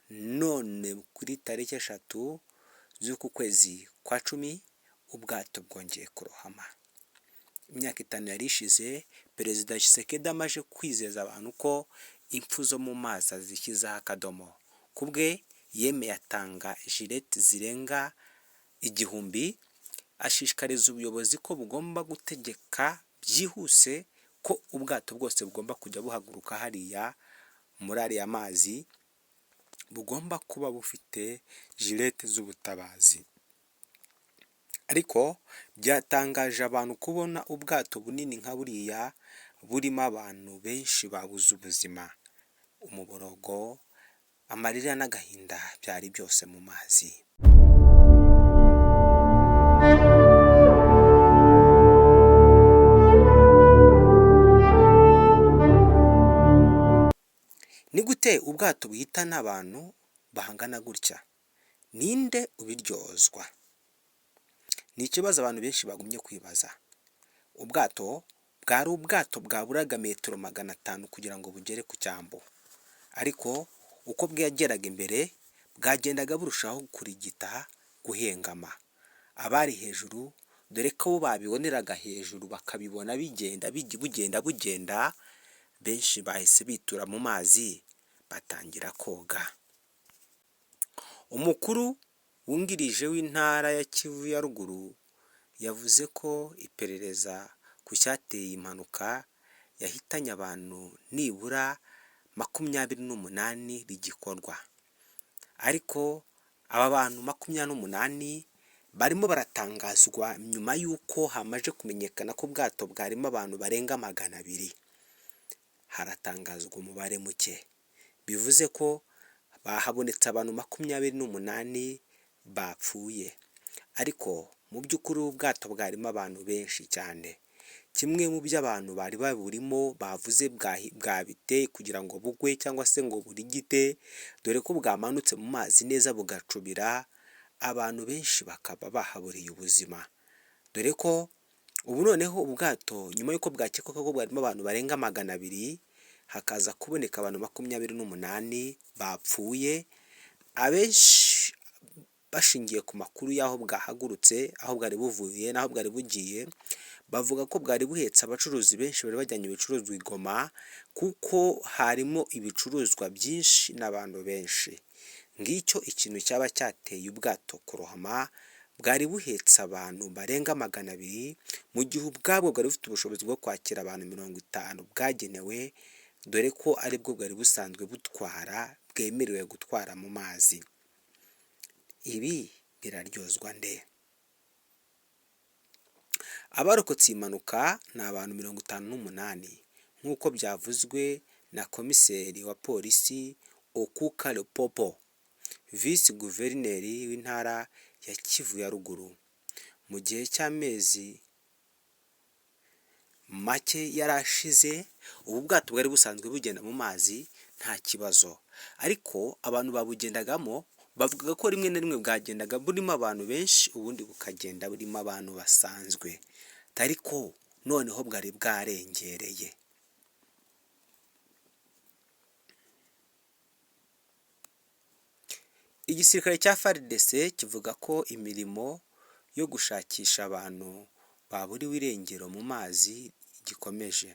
None kuri tariki 3 z'uku kwezi kwa 10 ubwato bwongeye kurohama. Imyaka 5 yari ishize Perezida Tshisekedi amaze kwizeza abantu ko impfu zo mu mazi azishyizeho akadomo. Ku bwe yemeye atanga gilets zirenga 1000, ashishikariza ubuyobozi ko bugomba gutegeka byihuse ko ubwato bwose bugomba kujya buhaguruka hariya muri ariya mazi bugomba kuba bufite gilets z'ubutabazi. Ariko byatangaje abantu kubona ubwato bunini nka buriya burimo abantu benshi babuze ubuzima. Umuborogo, amarira n'agahinda byari byose mu mazi. Ni gute ubwato buhitana abantu bahangana gutya? Ninde ubiryozwa? Ni ikibazo abantu benshi bagumye kwibaza. Ubwato bwari ubwato bwaburaga metero 500 kugira ngo bugere ku cyambu, ariko uko bwegeraga imbere bwagendaga burushaho kurigita, guhengama. Abari hejuru, dore ko bo babiboneraga hejuru bakabibona bigenda bugenda bugenda, benshi bahise bitura mu mazi batangira koga. Umukuru wungirije w'intara ya Kivu ya ruguru yavuze ko iperereza ku cyateye impanuka yahitanye abantu nibura 28 rigikorwa. Ariko aba bantu 28 barimo baratangazwa nyuma y'uko hamaze kumenyekana ko ubwato bwarimo abantu barenga 200. Haratangazwa umubare muke, bivuze ko bahabonetse abantu 28 bapfuye. Ariko mu by'ukuri ubu bwato bwarimo abantu benshi cyane. Kimwe mu byo abantu bari baburimo bavuze bwabiteye kugira ngo bugwe cyangwa se ngo burigite, dore ko bwamanutse mu mazi neza bugacubira, abantu benshi bakaba bahaburiye ubuzima. Dore ko ubu noneho ubwato nyuma y'uko bwakekwa ko bwarimo abantu barenga 200, hakaza kuboneka abantu 28 bapfuye, abenshi bashingiye ku makuru y'aho bwahagurutse, aho bwari buvuye n'aho bwari bugiye, bavuga ko bwari buhetse abacuruzi benshi bari bajyanye ibicuruzwa i Goma, kuko harimo ibicuruzwa byinshi n'abantu benshi. Ngicyo ikintu cyaba cyateye ubwato kurohama, bwari buhetse abantu barenga 200, mu gihe ubwabwo bwari bufite ubushobozi bwo kwakira abantu 50 bwagenewe, dore ko aribwo bwari busanzwe butwara, bwemerewe gutwara mu mazi. Ibi biraryozwa nde? Abarokotse iyi mpanuka ni abantu 58 nk'uko byavuzwe na komiseri wa polisi Okuka Lepopo, visi guverineri w'intara ya Kivu ya ruguru. Mu gihe cy'amezi make yari ashize, ubu bwato bwari busanzwe bugenda mu mazi nta kibazo, ariko abantu babugendagamo bavugaga ko rimwe na rimwe bwagendaga burimo abantu benshi, ubundi bukagenda burimo abantu basanzwe, ariko noneho bwari bwarengereye. Igisirikare cya FARDC kivuga ko imirimo yo gushakisha abantu baburiwe irengero mu mazi gikomeje.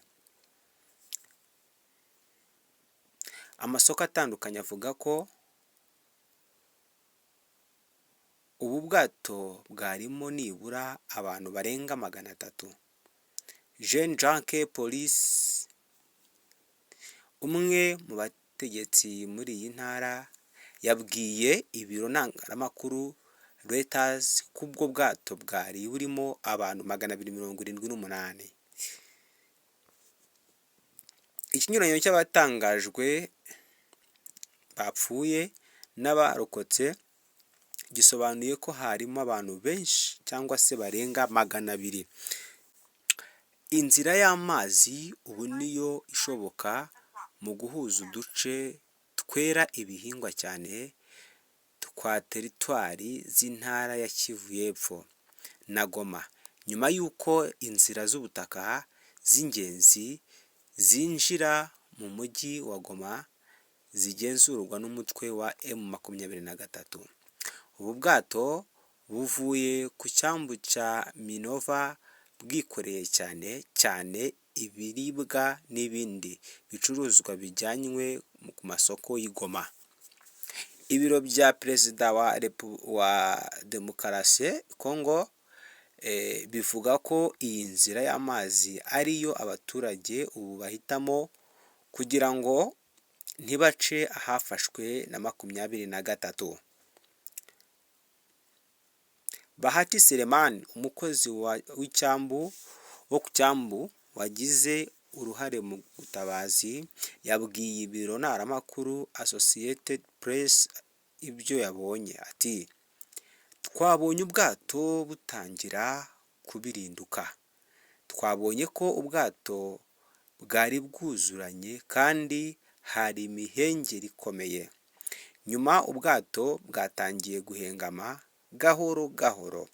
Amasoko atandukanye avuga ko ubu bwato bwarimo nibura abantu barenga 300. Jean Jacques Police, umwe mu bategetsi muri iyi ntara, yabwiye ibiro ntaramakuru Reuters ko ubwo bwato bwari burimo abantu 278. Ikinyuranyo cy'abatangajwe bapfuye n'abarokotse gisobanuye ko harimo abantu benshi cyangwa se barenga 200. Inzira y'amazi ubu niyo ishoboka mu guhuza uduce twera ibihingwa cyane twa teritwari z'intara ya Kivu y'Epfo na Goma, nyuma y'uko inzira z'ubutaka z'ingenzi zinjira mu mujyi wa Goma zigenzurwa n'umutwe wa M23. Ubu bwato buvuye ku cyambu cya Minova bwikoreye cyane cyane ibiribwa n'ibindi bicuruzwa bijyanywe ku masoko y'i Goma. Ibiro bya perezida wa demokarasi Kongo bivuga ko iyi nzira y'amazi ariyo abaturage ubu bahitamo kugira ngo ntibace ahafashwe na 23. Bahati Selemani, umukozi w'icyambu wo ku cyambu wagize uruhare mu butabazi, yabwiye ibiro ntaramakuru Associated Press ibyo yabonye, ati: "Twabonye ubwato butangira kubirinduka. Twabonye ko ubwato bwari bwuzuranye kandi hari imihengeri ikomeye. Nyuma ubwato bwatangiye guhengama gahoro gahoro.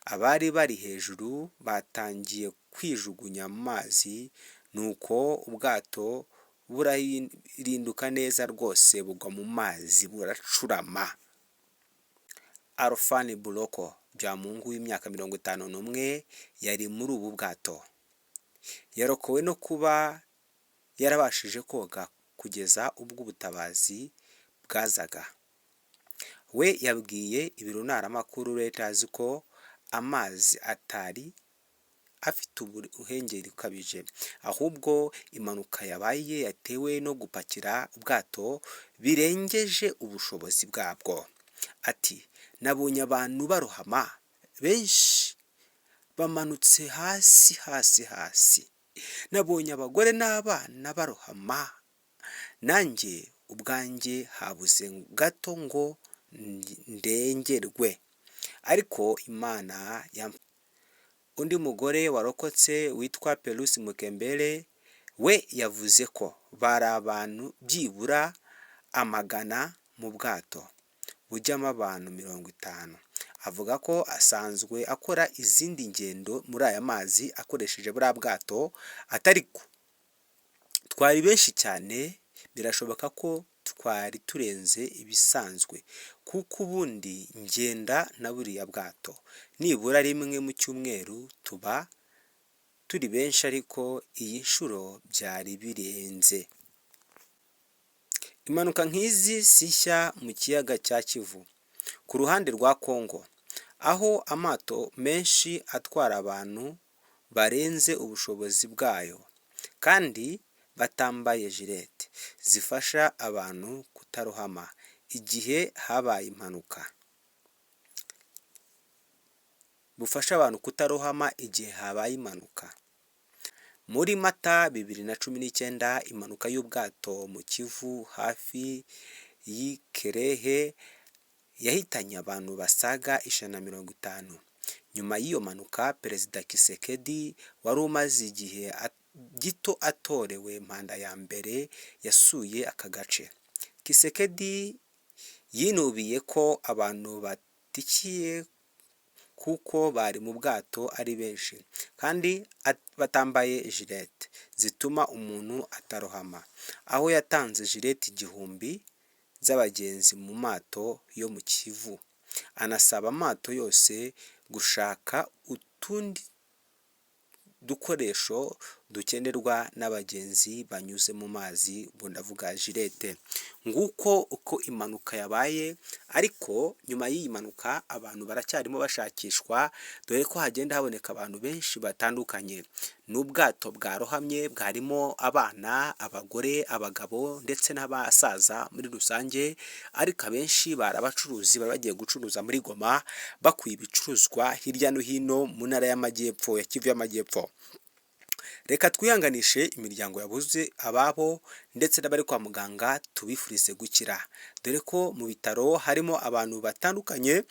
Abari bari hejuru batangiye kwijugunya mu mazi, nuko ubwato burarinduka neza rwose bugwa mu mazi buracurama." Alfani Buloko Byamungu w'imyaka 51 yari muri ubu bwato. Yarokowe no kuba yarabashije koga kugeza ubwo ubutabazi bwazaga. We yabwiye ibiro ntaramakuru Reuters ko amazi atari afite ubuhengeri bukabije, ahubwo impanuka yabaye yatewe no gupakira ubwato birengeje ubushobozi bwabwo. Ati: "Nabonye abantu barohama benshi bamanutse hasi hasi hasi. Nabonye abagore n'abana barohama, nanjye ubwanjye habuze gato ngo ndengerwe, ariko Imana ya." Undi mugore warokotse witwa Pelusi Mukembere we yavuze ko bari abantu byibura amagana mu bwato bujyamo abantu 50. Avuga ko asanzwe akora izindi ngendo muri aya mazi akoresheje buriya bwato, atariko twari benshi cyane, birashoboka ko twari turenze ibisanzwe kuko ubundi ngenda na buriya bwato nibura rimwe mu cyumweru, tuba turi benshi ariko iyi nshuro byari birenze. Impanuka nk'izi si nshya mu kiyaga cya Kivu ku ruhande rwa Congo, aho amato menshi atwara abantu barenze ubushobozi bwayo kandi batambaye gilet zifasha abantu kutarohama igihe habaye impanuka. Bufasha abantu kutarohama igihe habaye impanuka. Muri Mata 2019, impanuka y'ubwato mu Kivu hafi y'i Kalehe yahitanye abantu basaga 150. Nyuma y'iyo mpanuka, Perezida Tshisekedi wari umaze igihe gito atorewe manda ya mbere yasuye aka gace. Tshisekedi yinubiye ko abantu batikiye kuko bari mu bwato ari benshi kandi batambaye gilet zituma umuntu atarohama, aho yatanze gilet 1000 z'abagenzi mu mato yo mu Kivu, anasaba amato yose gushaka utundi dukoresho dukenerwa n'abagenzi banyuze mu mazi, ubwo ndavuga gilet. Nguko uko impanuka yabaye, ariko nyuma y'iyi mpanuka abantu baracyarimo bashakishwa, dore ko hagenda haboneka abantu benshi batandukanye. N'ubwato bwarohamye bwarimo abana, abagore, abagabo ndetse n'abasaza muri rusange, ariko abenshi bari abacuruzi bari bagiye gucuruza muri Goma, bakuye ibicuruzwa hirya no hino mu ntara y'Amajyepfo ya Kivu y'Amajyepfo. Reka twihanganishe imiryango yabuze ababo ndetse n'abari kwa muganga tubifurize gukira, dore ko mu bitaro harimo abantu batandukanye.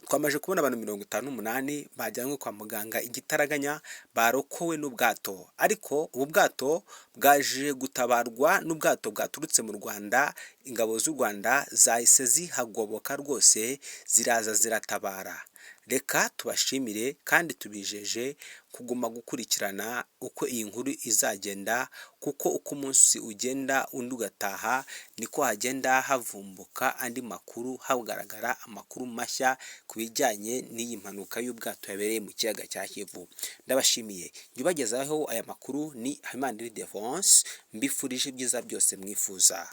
Twamaze kubona abantu 58 bajyanywe kwa muganga igitaraganya barokowe n'ubwato, ariko ubu bwato bwaje gutabarwa n'ubwato bwaturutse mu Rwanda. Ingabo z'u Rwanda zahise zihagoboka rwose, ziraza ziratabara. Reka tubashimire kandi tubijeje kuguma gukurikirana uko iyi nkuru izagenda, kuko uko umunsi ugenda undi ugataha niko hagenda havumbuka andi makuru, hagaragara amakuru mashya ku bijyanye n'iyi mpanuka y'ubwato yabereye mu kiyaga cya Kivu. Ndabashimiye, njye ubagezaho aya makuru ni Habimana Ildephonse, mbifurije ibyiza byose mwifuza.